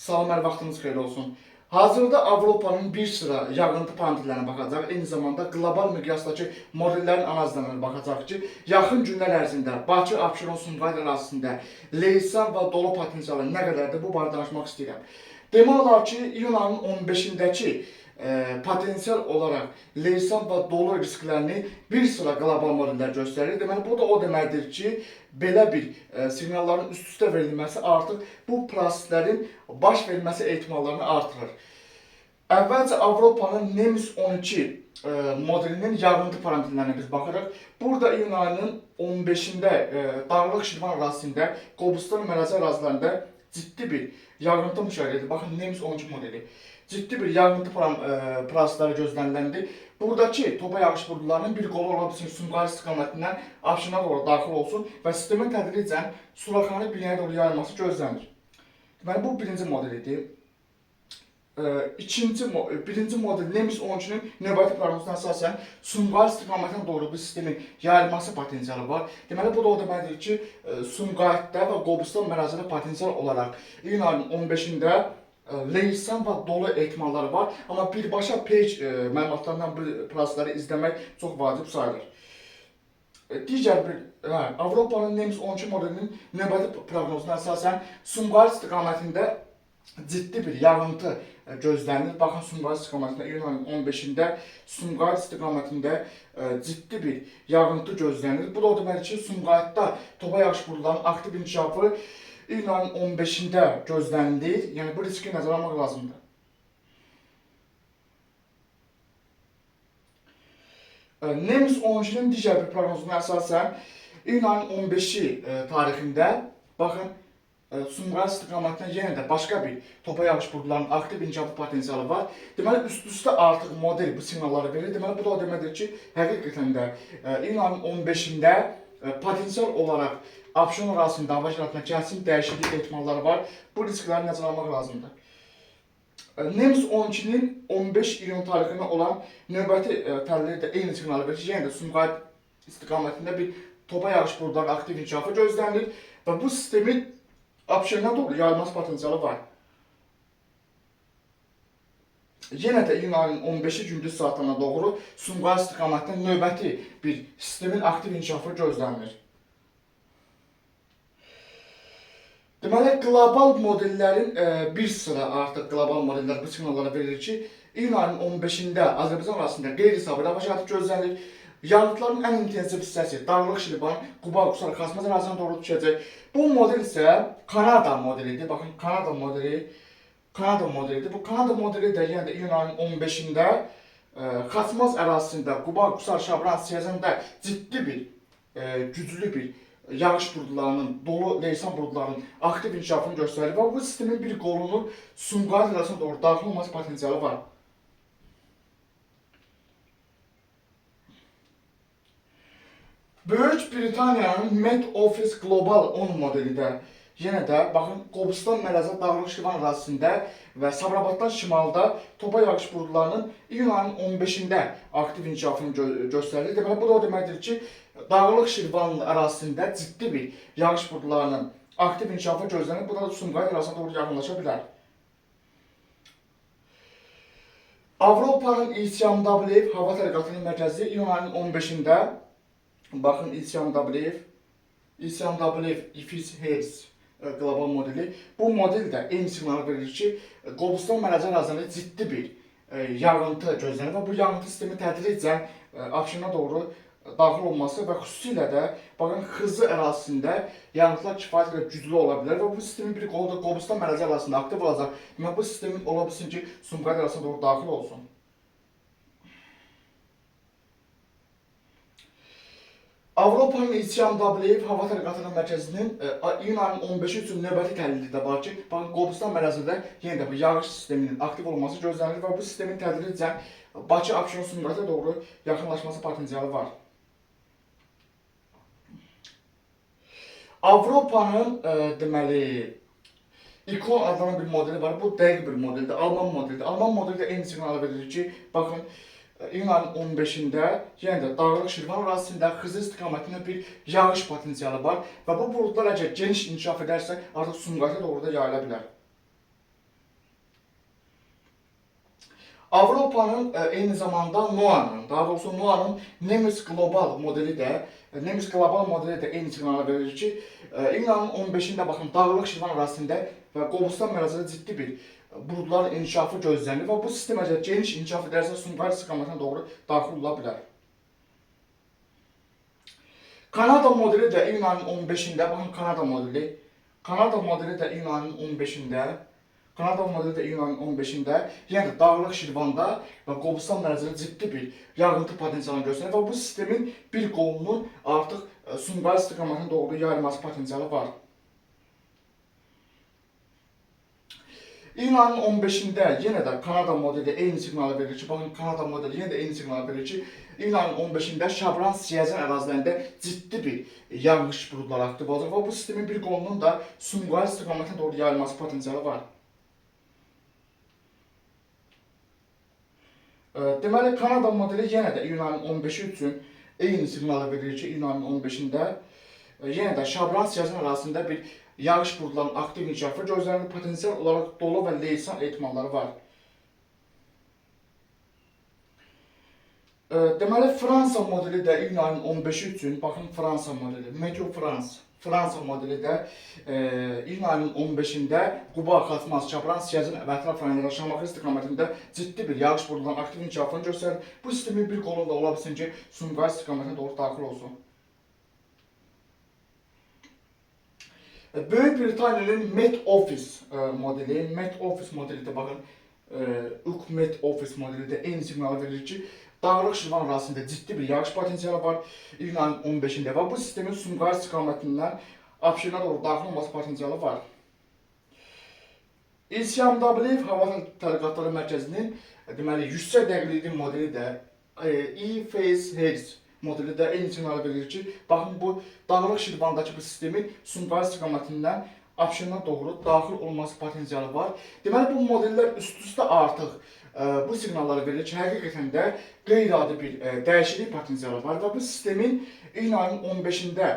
Salam, hər vaxtınız xeyir olsun. Hazırda Avropanın bir sıra yağıntı parametrlərinə baxacaq, eyni zamanda qlobal miqyasdakı modellərin analizlərinə baxacaq ki, yaxın günlər ərzində Bakı, Abşeron, Sumqayıt ərazisində leysan və dolu potensialı nə qədərdir, bu barədə danışmaq istəyirəm. Demək olar ki, iyun ayının 15-indəki potensial olaraq leysan və dolu risklərini bir sıra qlobal modellər göstərir. Deməli, bu da o deməkdir ki, belə bir siqnalların üst-üstə verilməsi artıq bu proseslərin baş verməsi ehtimallarını artırır. Əvvəlcə Avropanın NEMS 12 modelinin yağıntı parametrlərinə biz baxırıq. Burada iyun ayının 15-də Dağlıq Şirvan ərazisində, Qobustan Mərəzə ərazilərində ciddi bir yağıntı müşahidə edilir. Baxın, NEMS 12 modeli. Ciddi bir yağıntı prosesləri gözləniləndir. Buradakı topa yağış buludlarının bir qolu ola bilsin Sumqayıt istiqamətindən Abşerona doğru daxil olsun və sistemin tədricən Suraxanı Binəyə doğru yayılması gözlənilir. Deməli, bu birinci model idi. Birinci model NEMS 12-nin növbəti proqnozuna əsasən Sumqayıt istiqamətinə doğru bu sistemin yayılması potensialı var. Deməli, bu da o deməkdir ki, Sumqayıtda və Qobustan ərazilərində potensial olaraq iyun ayının 15-də leysan və dolu ehtimalları var. Amma birbaşa page məlumatlarından bu prosesləri izləmək çox vacib sayılır. Digər bir, Avropanın NEMS 12 modelinin növbəti proqnozuna əsasən Sumqayıt istiqamətində ciddi bir yağıntı gözlənilir. Baxın, Sumqayıt istiqamətində iyun ayının 15-də Sumqayıt istiqamətində ciddi bir yağıntı gözlənilir. Bu da o deməkdir ki, Sumqayıtda topa yağış buludlarının aktiv inkişafı iyun ayının 15-də gözlənilir. Yəni, bu riski nəzərə almaq lazımdır. NEMS 12-nin digər bir proqnozuna əsasən iyun ayının 15-i tarixində baxın, Sumqayıt istiqamətinə yenə də başqa bir topa yağış buludlarının aktiv inkişafı potensialı var. Deməli, üst-üstə artıq model bu siqnalları verir. Deməli, bu da o deməkdir ki, həqiqətən də iyun ayının 15-də potensial olaraq Abşeron ərazisində hava şəraitində kəskin dəyişiklik ehtimalları var. Bu riskləri nəzərə almaq lazımdır. NEMS 12-nin 15 iyun tarixində olan növbəti təhlili də eyni siqnalı verir ki, yenə də Sumqayıt istiqamətində bir topa yağış buludlarının aktiv inkişafı gözlənilir və bu sistemin Abşerona doğru yayılması potensialı var. Yenə də iyun ayının 15-i gündüz saatlarına doğru Sumqayıt istiqamətində növbəti bir sistemin aktiv inkişafı gözlənilir. Deməli, qlobal modellərin bir sıra artıq qlobal modellər bu siqnallara verir ki, iyun ayının 15-də Azərbaycan ərazisində qeyri-sabit hava şəraiti gözlənilir. Yağıntıların ən intensiv hissəsi Dağlıq Şirvan, Quba, Qusar, Xaçmaz ərazisinə doğru düşəcək. Bu model isə Kanada modelidir. Baxın, Kanada modeli Kanada modelidir. Bu Kanada modeli də yenə də iyun ayının 15-də Xaçmaz ərazisində, Quba, Qusar, Şabran, Siyazəndə ciddi bir, güclü bir yağış buludlarının, dolu leysan buludlarının aktiv inkişafını göstərir və bu sistemin bir qolunun Sumqayıt ərazisinə doğru daxil olması potensialı var. Böyük Britaniyanın Met Office Global 10 modeli də yenə də baxın, Qobustan, Mərəzə, Dağlıq Şirvan ərazisində və Sabirabaddan şimalda topa yağış buludlarının iyun ayının 15-də aktiv inkişafını göstərir. Deməli, bu da o deməkdir ki, Dağlıq Şirvan ərazisində ciddi bir yağış buludlarının aktiv inkişafı gözlənir. Bu da Sumqayıt ərazisinə doğru yaxınlaşa bilər. Avropanın ECMWF Hava Tədqiqatının mərkəzi iyun ayının 15-də baxın, ECMWF IFIS HERS qlobal modeli. Bu model də eyni siqnalı verir ki, Qobustan Mərəzə ərazisində ciddi bir yağıntı gözlənir və bu yağıntı sistemi tədricən Abşerona doğru daxil olması və xüsusilə də baxın, Xızı ərazisində yağıntılar kifayət qədər güclü ola bilər və bu sistemin bir qolu da Qobustan Mərəzə ərazisində aktiv olacaq. Deməli, bu sistemin ola bilsin ki, Sumqayıt ərazisinə doğru daxil olsun. Avropanın ECMWF Hava Tədqiqatının mərkəzinin iyun ayının 15-i üçün növbəti təhlili də var ki, baxın, Qobustan Mərəzədə yenə də bu yağış sisteminin aktiv olması gözlənilir və bu sistemin tədricən Bakı, Abşeron, Sumqayıta doğru yaxınlaşması potensialı var. Avropanın deməli, İkon adlanan bir modeli var. Bu dəqiq bir modeldir, Alman modelidir. Alman modeli də eyni siqnalı verir ki, baxın, iyun ayının 15-də yenə də Dağlıq Şirvan ərazisində Xızı istiqamətində bir yağış potensialı var və bu buludlar əgər geniş inkişaf edərsə, artıq Sumqayıta doğru da yayıla bilər. Avropanın eyni zamanda NOAA-nın, daha doğrusu NOAA-nın Nemis Global modeli də, Nemis Global modeli də eyni siqnalı verir ki, iyun ayının 15-də baxın Dağlıq Şirvan ərazisində və Qobustan ərazisində ciddi bir buludların inkişafı gözlənilir və bu sistem əgər geniş inkişaf edərsə Sumqayıt istiqamətinə doğru daxil ola bilər. Kanada modeli də iyun ayının 15-də, baxın Kanada modeli, Kanada modeli də iyun ayının 15-də, Kanada modeli də iyun ayının 15-də, yəni Dağlıq Şirvanda və Qobustan ərazisində ciddi bir yağıntı potensialını göstərir və bu sistemin bir qolunun artıq Sumqayıt istiqamətinə doğru yayılması potensialı var. İyun ayının 15-də yenə də Kanada modeli eyni siqnalı verir ki, baxın Kanada modeli yenə də eyni siqnalı verir ki, iyun ayının 15-də Şabran, Siyəzən ərazilərində ciddi bir yağış buludları aktiv olacaq və bu sistemin bir qolunun da Sumqayıt istiqamətinə doğru yayılması potensialı var. Deməli, Kanada modeli yenə də iyun ayının 15-i üçün eyni siqnalı verir ki, iyun ayının 15-də yenə də Şabran, Siyəzən ərazisində bir yağış buludlarının aktiv inkişafı gözlənilir. Potensial olaraq dolu və leysan ehtimalları var. Deməli, Fransa modeli də iyun ayının 15-i üçün, baxın Fransa modeli, Meteo France, Fransa modeli də iyun ayının 15-də Quba, Xaçmaz, Şabran, Siyəzən və ətraf rayonlarda Şamaxı istiqamətində ciddi bir yağış buludlarının aktiv inkişafını göstərir. Bu sistemin bir qolu da ola bilsin ki, Sumqayıt istiqamətinə doğru daxil olsun. Böyük Britaniyanın Met Office modeli, Met Office modeli də baxın, UK Met Office modeli də eyni siqnalı verir ki, Dağlıq Şirvan ərazisində ciddi bir yağış potensialı var iyun ayının 15-də və bu sistemin Sumqayıt istiqamətindən Abşerona doğru daxil olması potensialı var. ECMWF Hava Tədqiqatları Mərkəzinin deməli yüksək dəqiqlikli modeli də E-Phase modeli də eyni siqnalı verir ki, baxın bu Dağlıq Şirvandakı bu sistemin Sumqayıt istiqamətindən Abşerona doğru daxil olması potensialı var. Deməli bu modellər üst-üstə artıq bu siqnalları verir ki, həqiqətən də qeyri-adi bir dəyişiklik potensialı var və bu sistemin iyun ayının 15-də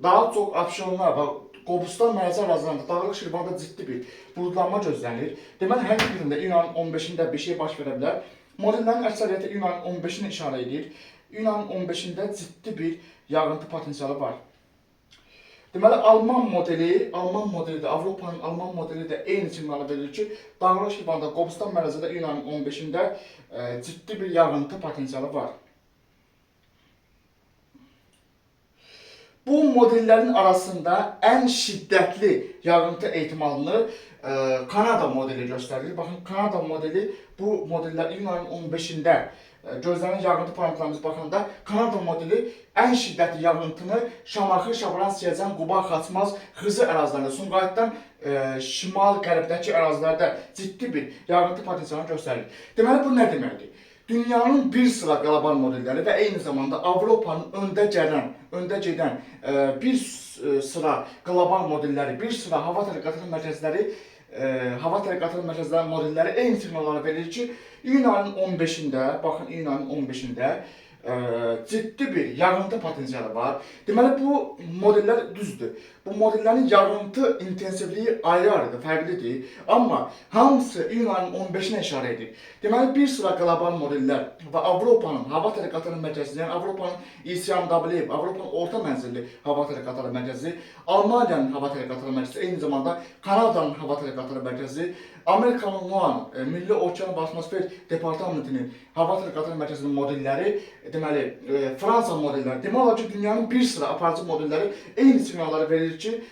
daha çox Abşerona və Qobustan mərkəzi ərazilərində, Dağlıq Şirvanda ciddi bir buludlanma gözlənilir. Deməli, həqiqətən də iyun ayının 15-də bir şey baş verə bilər. Modellərin əksəriyyəti iyun ayının 15-ni işarə edir. İyun ayının 15-də ciddi bir yağıntı potensialı var. Deməli, Alman modeli, Alman modeli də, Avropanın Alman modeli də eyni siqnalı verir ki, Dağlıq Şirvanda, Qobustan mərkəzində iyun ayının 15-də ciddi bir yağıntı potensialı var. Bu modellərin arasında ən şiddətli yağıntı ehtimalını Kanada modeli göstərir. Baxın, Kanada modeli bu modellər iyun ayının 15-də gözlənilən yağıntı parametrlərimiz baxanda Kanada modeli ən şiddətli yağıntını Şamaxı, Şabran, Siyəzən, Quba, Xaçmaz, Xızı ərazilərində, Sumqayıtdan şimal-qərbdəki ərazilərdə ciddi bir yağıntı potensialını göstərir. Deməli, bu nə deməkdir? Dünyanın bir sıra qlobal modelləri və eyni zamanda Avropanın öndə gedən bir sıra qlobal modelləri, bir sıra hava tədqiqatı mərkəzləri, hava tədqiqatı mərkəzlərinin modelləri eyni siqnalları verir ki, iyun ayının 15-də, baxın iyun ayının 15-də ciddi bir yağıntı potensialı var. Deməli, bu modellər düzdür. Bu modellərin yağıntı intensivliyi ayrı-ayrıdır, fərqlidir. Amma hamısı iyun ayının 15-nə işarə edir. Deməli, bir sıra qlobal modellər və Avropanın hava tədqiqatları mərkəzi, yəni Avropanın ECMWF, Avropanın orta mənzilli hava tədqiqatları mərkəzi, Almaniyanın hava tədqiqatları mərkəzi, eyni zamanda Kanadanın hava tədqiqatları mərkəzi, Amerikanın NOAA-nın, Milli Okean və Atmosfer Departamentinin hava tədqiqatları mərkəzinin modelləri, deməli, Fransa modelləri, demək olar ki, dünyanın bir sıra aparıcı modelləri eyni siqnalları verir ki,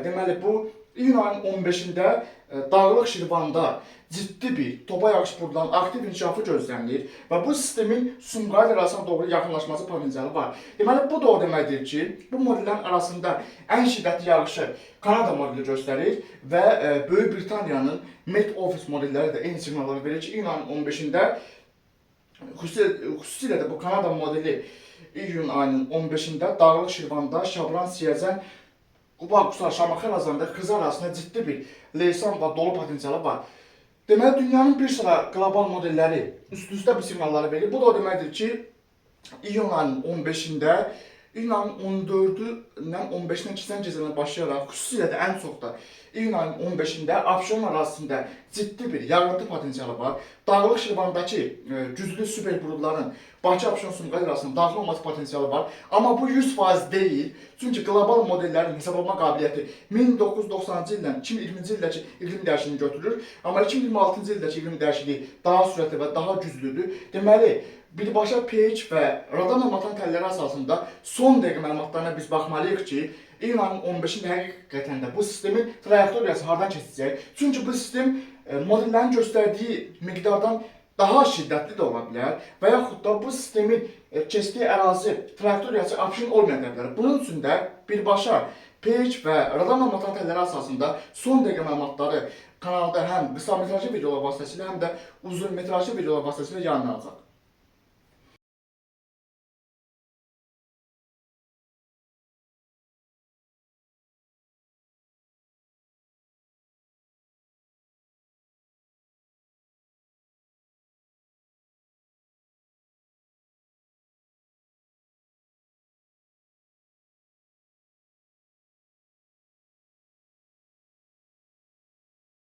deməli, bu iyun ayının 15-də Dağlıq Şirvanda ciddi bir topa yağış buludlarının aktiv inkişafı gözlənilir və bu sistemin Sumqayıt ərazisinə doğru yaxınlaşması potensialı var. Deməli, bu da o deməkdir ki, bu modellərin arasında ən şiddətli yağışı Kanada modeli göstərir və Böyük Britaniyanın Met Office modelləri də eyni siqnalları verir ki, iyun ayının 15-də xüsusilə də bu Kanada modeli iyun ayının 15-də Dağlıq Şirvanda, Şabran, Siyəzən, Quba, Qusar, Şamaxı ərazilərində, Xızı ərazisində ciddi bir leysan və dolu potensialı var. Deməli, dünyanın bir sıra qlobal modelləri üst-üstə bu siqnalları verir. Bu da o deməkdir ki, iyun ayının 15-də İyun ayının 14-dən 15-dən keçən gecədən başlayaraq, xüsusilə də ən çox da iyun ayının 15-də Abşeron ərazisində ciddi bir yağıntı potensialı var. Dağlıq Şirvandakı güclü super buludların Bakı, Abşeron, Sumqayıt arasında daxil olması potensialı var. Amma bu 100% deyil. Çünki qlobal modellərin hesablama qabiliyyəti 1990-cı ildən 2020-ci ildəki iqlim dəyişikliyini götürür. Amma 2026-cı ildəki iqlim dəyişikliyi daha sürətli və daha güclüdür. Deməli, birbaşa page və radar məlumatların təhlilləri əsasında son dəqiqə məlumatlarına biz baxmalıyıq ki, iyun ayının 15-də həqiqətən də bu sistemin trayektoriyası hardan keçəcək? Çünki bu sistem modellərin göstərdiyi miqdardan daha şiddətli də ola bilər və yaxud da bu sistemin keçdiyi ərazi trayektoriyası Abşeron olmaya da bilər. Bunun üçün də birbaşa page və radar məlumatların təhlilləri əsasında son dəqiqə məlumatları kanalda həm qısa metrajlı videolar vasitəsilə, həm də uzun metrajlı videolar vasitəsilə yayımlanacaq.